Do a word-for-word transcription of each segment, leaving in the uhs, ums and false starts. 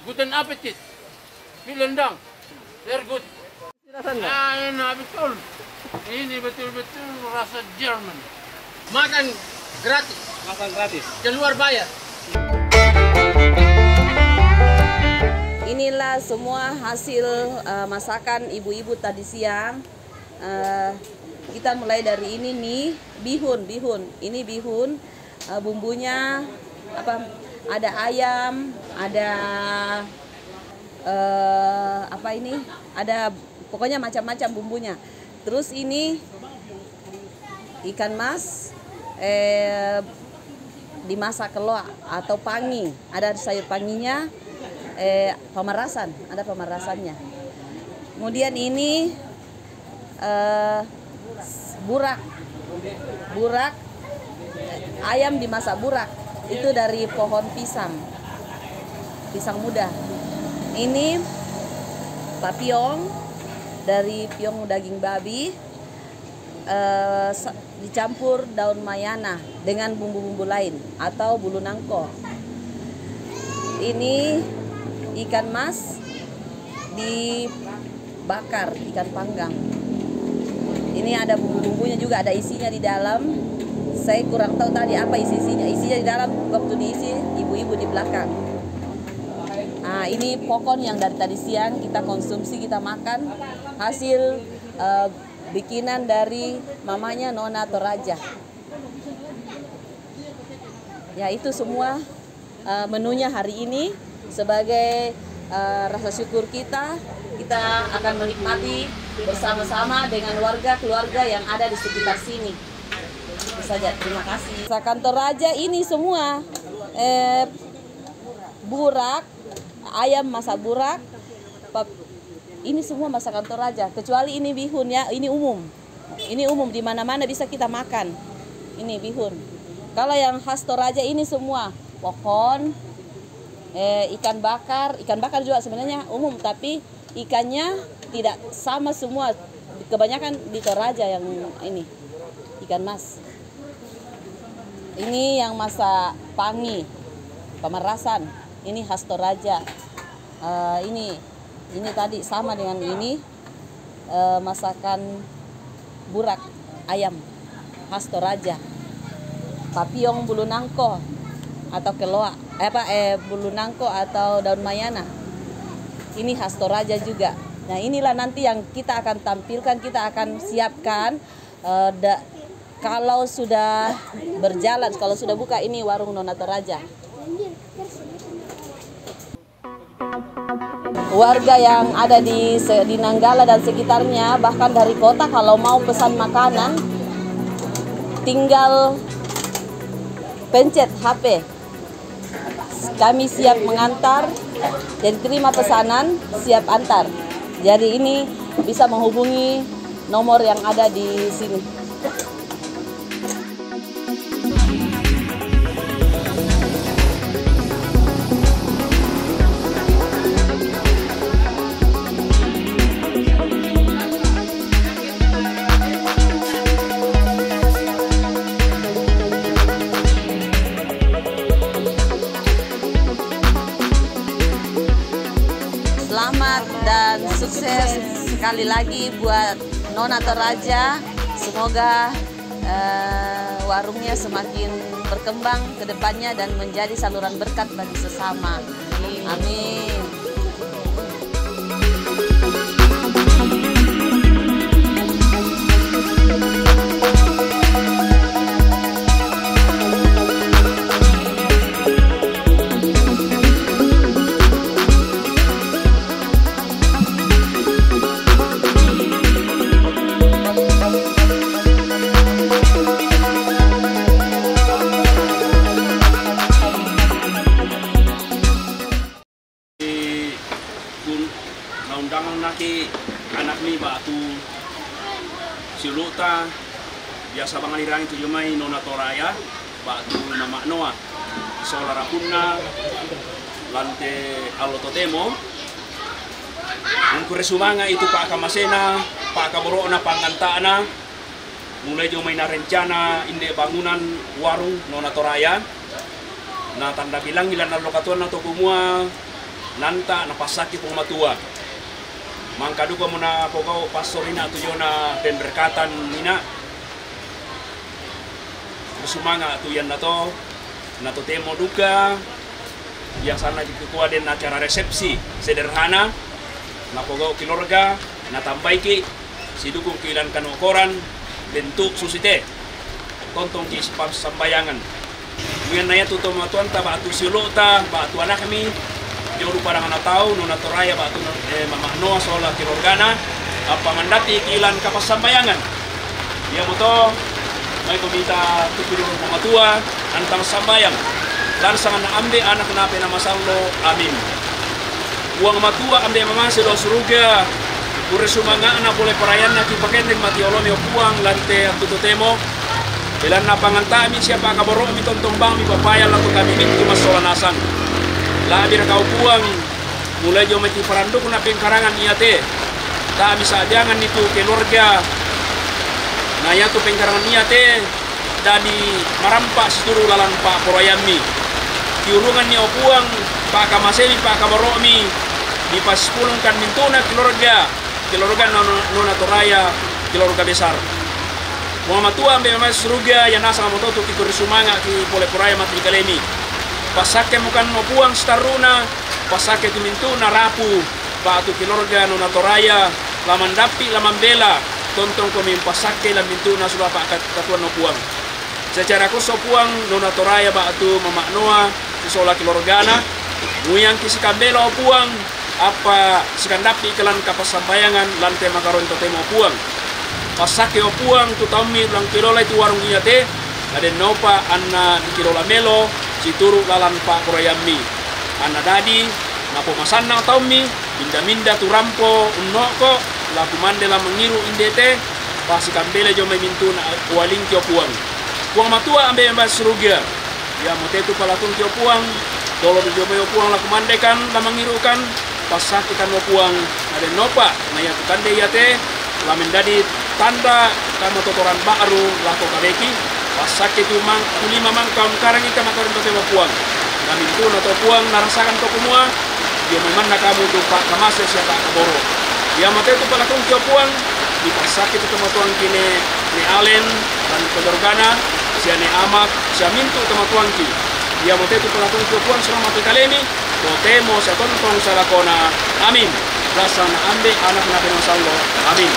Guten Appetit. Vielen Dank. Sehr gut. Rasanya? Ah, enak betul. Ini betul-betul rasa Jerman. Makan gratis. Makan gratis. Keluar bayar. Inilah semua hasil, eh, masakan ibu-ibu tadi siang. Eh, kita mulai dari ini nih, bihun, bihun. Ini bihun, eh, bumbunya apa? Ada ayam, ada, eh, apa ini? Ada, pokoknya macam-macam bumbunya. Terus ini ikan mas, eh, dimasak keloa atau pangi. Ada sayur panginya, eh, pamarasan, ada pamarasannya. Kemudian ini, eh, burak, burak, eh, ayam dimasak burak. Itu dari pohon pisang, pisang muda. Ini papiong, dari piong daging babi, eh, sa-, dicampur daun mayana dengan bumbu-bumbu lain atau bulu nangko. Ini ikan mas dibakar, ikan panggang. Ini ada bumbu-bumbunya juga, ada isinya di dalam. Saya kurang tahu tadi apa isi-isinya. Isinya di dalam waktu diisi ibu-ibu di belakang. Ah, ini pokon yang dari tadi siang kita konsumsi, kita makan, hasil, eh, bikinan dari mamanya Nona Toraja. Ya, itu semua, eh, menunya hari ini sebagai, eh, rasa syukur kita. Kita akan menikmati bersama-sama dengan warga keluarga yang ada di sekitar sini. Itu saja, terima kasih. Masakan Toraja ini semua, eh, burak, ayam masak burak, pap-, ini semua masakan Toraja, kecuali ini bihun ya, ini umum. Ini umum, di mana-mana bisa kita makan. Ini bihun. Kalau yang khas Toraja ini semua, pokon, eh, ikan bakar, ikan bakar juga sebenarnya umum, tapi ikannya tidak sama semua. Kebanyakan di Toraja yang ini, ikan mas. Ini yang masak pangi, pamarasan. Ini khas Toraja. Eh, ini, ini tadi sama dengan ini, eh, masakan burak ayam khas Toraja. Papiong bulu nangko atau keloa, eh, apa, eh, bulu nangko atau daun mayana. Ini khas Toraja juga. Nah, inilah nanti yang kita akan tampilkan, kita akan siapkan, eh, da-, kalau sudah berjalan, kalau sudah buka ini warung Nona Toraja. Warga yang ada di se-, di Nanggala dan sekitarnya, bahkan dari kota, kalau mau pesan makanan, tinggal pencet H P. Kami siap mengantar, jadi terima pesanan, siap antar. Jadi ini bisa menghubungi nomor yang ada di sini. Selamat dan sukses sekali lagi buat Nona Toraja. Semoga, eh, warungnya semakin berkembang ke depannya dan menjadi saluran berkat bagi sesama. Amin. Kun naundangan naki anak ni batu siluta biasa bangan irangi tu jumai Nona Toraja. Batu Mama Noa, sola rapunna, lante allo totemo. Ungkure sumanga itu pakamasena, pakaborona, pangantana, mulai jo mai narencana inde bangunan warung Nona Toraja. Na tanda bilangi lan allo katuanna to kumua Nanta' napasakki Puang Matua. Mangka duka mo napogau' pastor ina' tu jona pemberkatan ina'. Bersumanga' tu iannato, na totemo duka biasanna dikukua den acara resepsi sederhana, napogau' keluarga, natambaiki' sidukungki' lan kanokoran, bentuk susite, tontongki' sipassambayangan. Muianna iatu tomatuanta ba'tu siolo'ta ba'tu anakmi, jolo' padanganna tau, Nona Toraya ba'tu, eh, Mama' Noa sola keluargana, apa mandappi'ki' lan kapassambayangan. Iamoto, maeko mita tu Puang Matua, antang sambayang. Lan sanganna Ambe', Anak, Nape' Namasallo'. Amin. Puang Matua Ambe' mamase lao suruga, kurre sumanga'na pole parayanna kipakendeng mati olomi, o Puang, lan te attu totemo. Belanna panganta'mi sia pa'kaboro'mi tontong bangmi papaya lako kami mintu' massola nasang. La'biraka, o Puang, mulai jomai tu parandukna pengkarangan iate, ta'mi sa'bianganni tu keluarga, na iatu pengkarangan iate dadi marampa' situru' lalan pa'poraiammi. Kiurunganni, o Puang, pa'kamasemi, pa'kaboro'mi, dipasipulungkan mintu'na keluarga, keluarga Nona, Nona Toraya, keluarga besar. Puang Matua Ambe' mamase suruga, ia nasang moto tu kikurre sumanga'ki pole poraya mati ri kalemi. Passakkemmokan, o Puang, sitarru'na, passakke tu mintu'na rapu, ba'tu keluarga Nona Toraya, la mandappi', la mambela, tontongkomi umpassakke lan mintu'na sulapa' kat-, katuoanna, o Puang. Secara khusus, o Puang, Nona Toraya ba'tu Mama' Noa sisola keluargana, muiangki' sikambela, o Puang, apa sikandappi'ki' lan kapassambayangan lan te makaroen totemo, o Puang. Passakke, o Puang, tu taummi lan kilolai tu warung iate, na dennopa anna dikilola melo situru' lalan pa'poraiammi. Anna dadi napomasannang taummi, minda-minda tu rampo unno'ko', la kumande la mangiru' indete, pasikambelai jomai mintu'na ualingki, o Puang. Puang Matua Ambe' mamase suruga, iamote tu palakungki, o Puang, dolo jomai, o Puang, la kumandekan, la mangiru'kan, passakkekan, o Puang, na dennopa na iatu kande iate la mendadi tanda kamatotoran ba'ru lako kaleki, passakke tu mang-, tu lima mangka ungkarangi kamatotoran totemo, Puang. Na mintu'na to, Puang, narasakan to kumua dio memanna kamu tu pa'kamase sia pa'kaboro'. Iamote tu palakungki, o Puang, dipassakke tu tomatuangki Ne, Ne Alen lan keluargana, sia Ne Amak, sia mintu' tomatuangki. Iamote tu palakungki, o Puang, selamat ri kalemi, totemo sia tontong salakona. Amin. Lan sanganna Ambe', Anak, Nape' Namasallo'. Amin.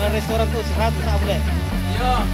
Restoran tu seratus, ah, boleh? Iya.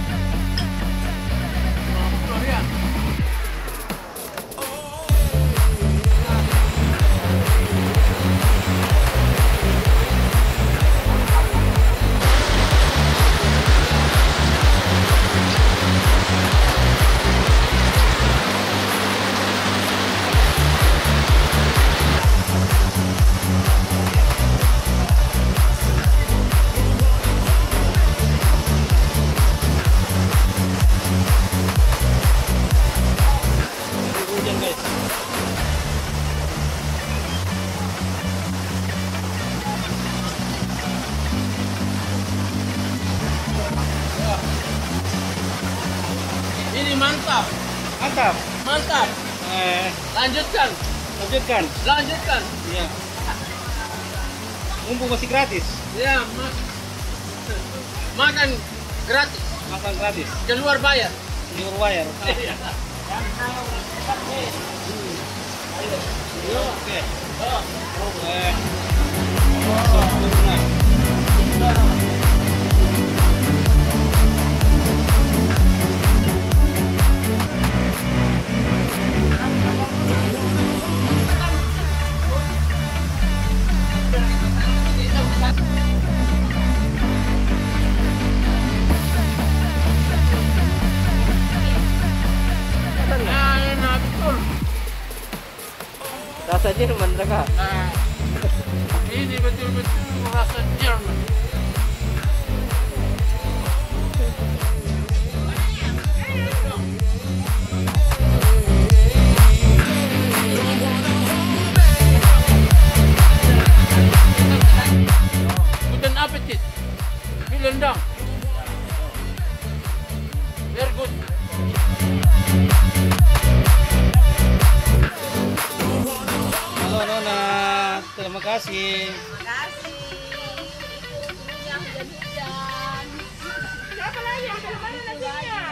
Mantap. Mantap. Mantap. Eh, lanjutkan. Lanjutkan. Lanjutkan. Iya. Mumpung masih gratis. Iya, ma-, makan gratis. Makan gratis. Keluar bayar. Keluar bayar. Iya. Oke. Rasa Jerman, Raka. Nah, ini betul-betul rasa Jerman. Guten Appetit. Vielen Dank. Sehr gut. Halo, Nona. Terima kasih. Terima kasih. Yang hujan-hujan. Siapa lagi yang belum ada nasinya?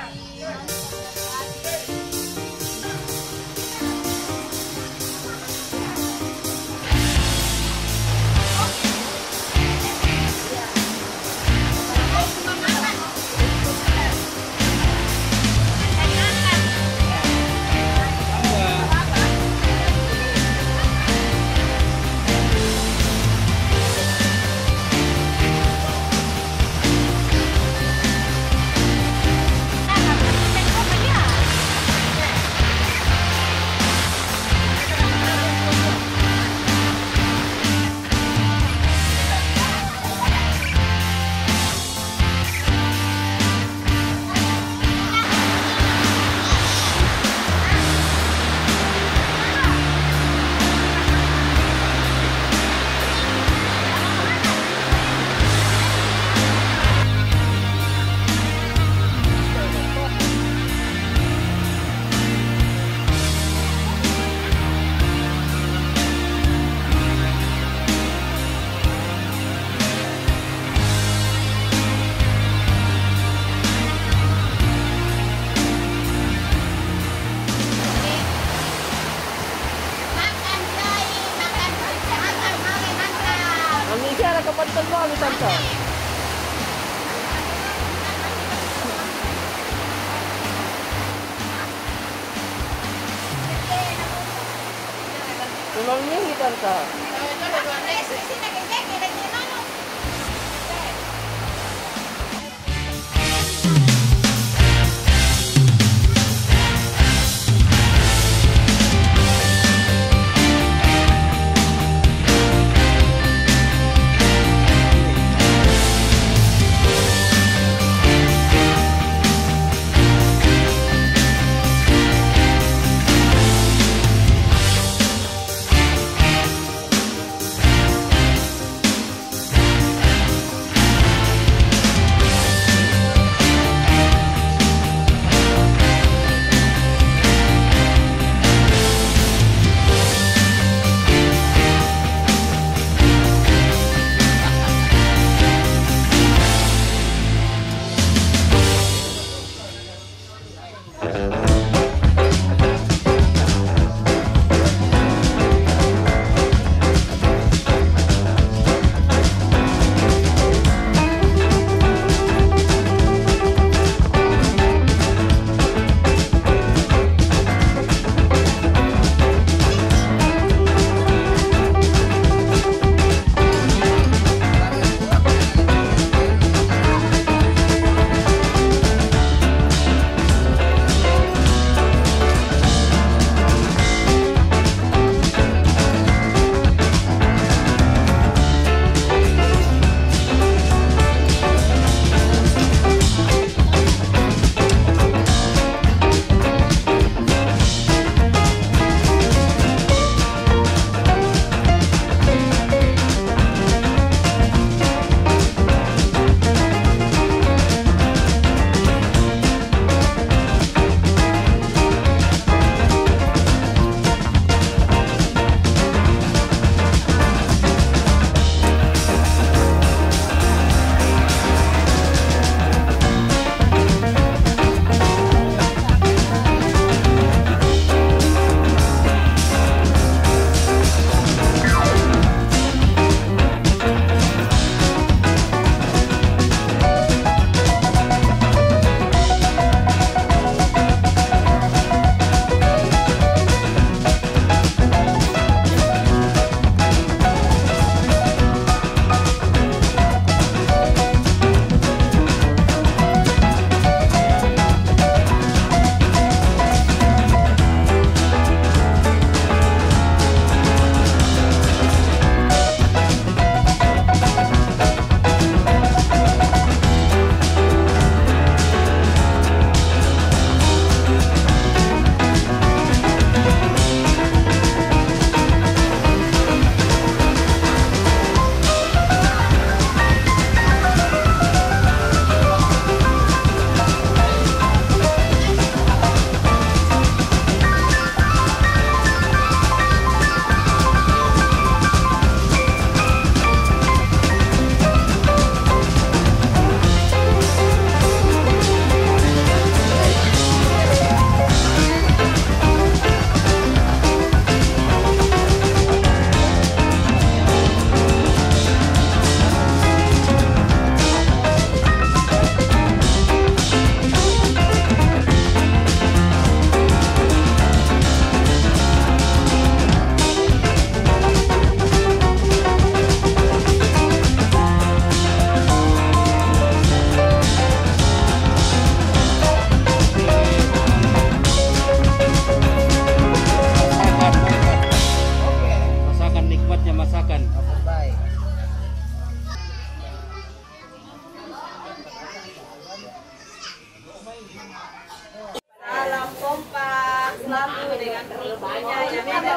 Ang isa na kapatid mo, ang isang ka. Tulong niya, ikan ka.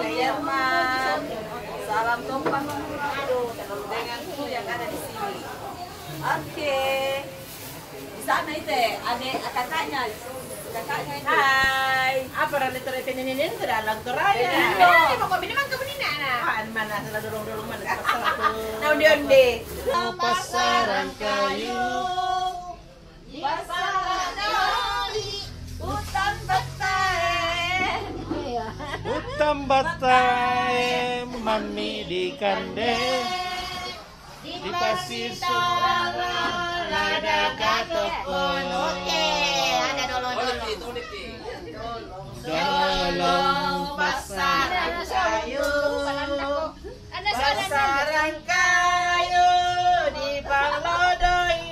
Jerman. Salam kompak untuk Manado dan seluruh dengan kru yang ada di sini. Oke. Di sana itu, ada kakaknya. Kakaknya itu. Hai. Apa orang itu, Rete, nenek-nenek sudah langsung raya? Ini mau kopi, ini mang kopi ini, nak. Ah, mana sudah dorong-dorong mana? Nah, onde-onde. Pasaran kayu. Pasaran kayu. Hutan Batae. Hutan Batae, mami di kande. Di pasir Sitala, lada katokon. Oke, ada dolong-dolong. Dolong pasaran kayu. Pasaran kayu di Panglodoi.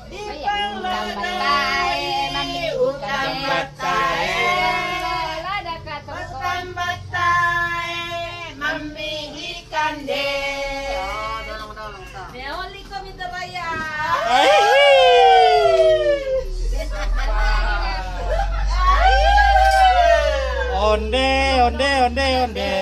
Di Panglodoi, utang batae. Utang batae, mami di kande. Neoli komite raya. Onde, onde, onde, onde.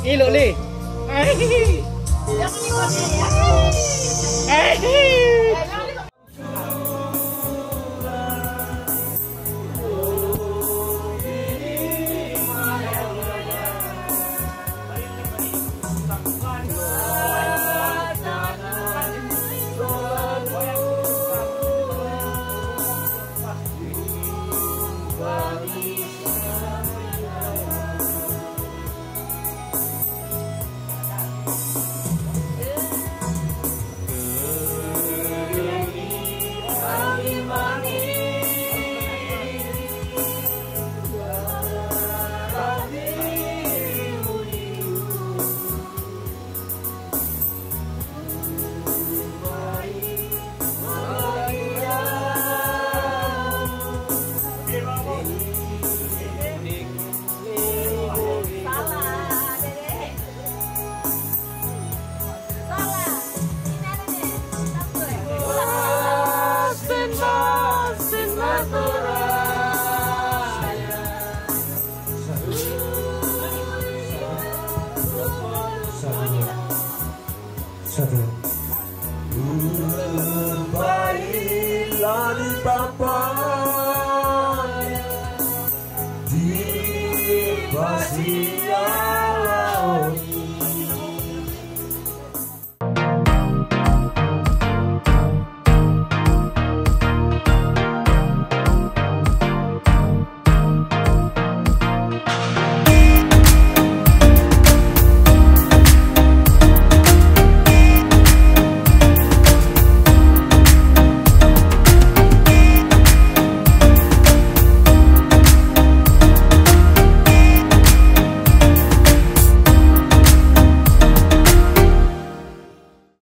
Ilo, Li. Satu. Baiklah di papa.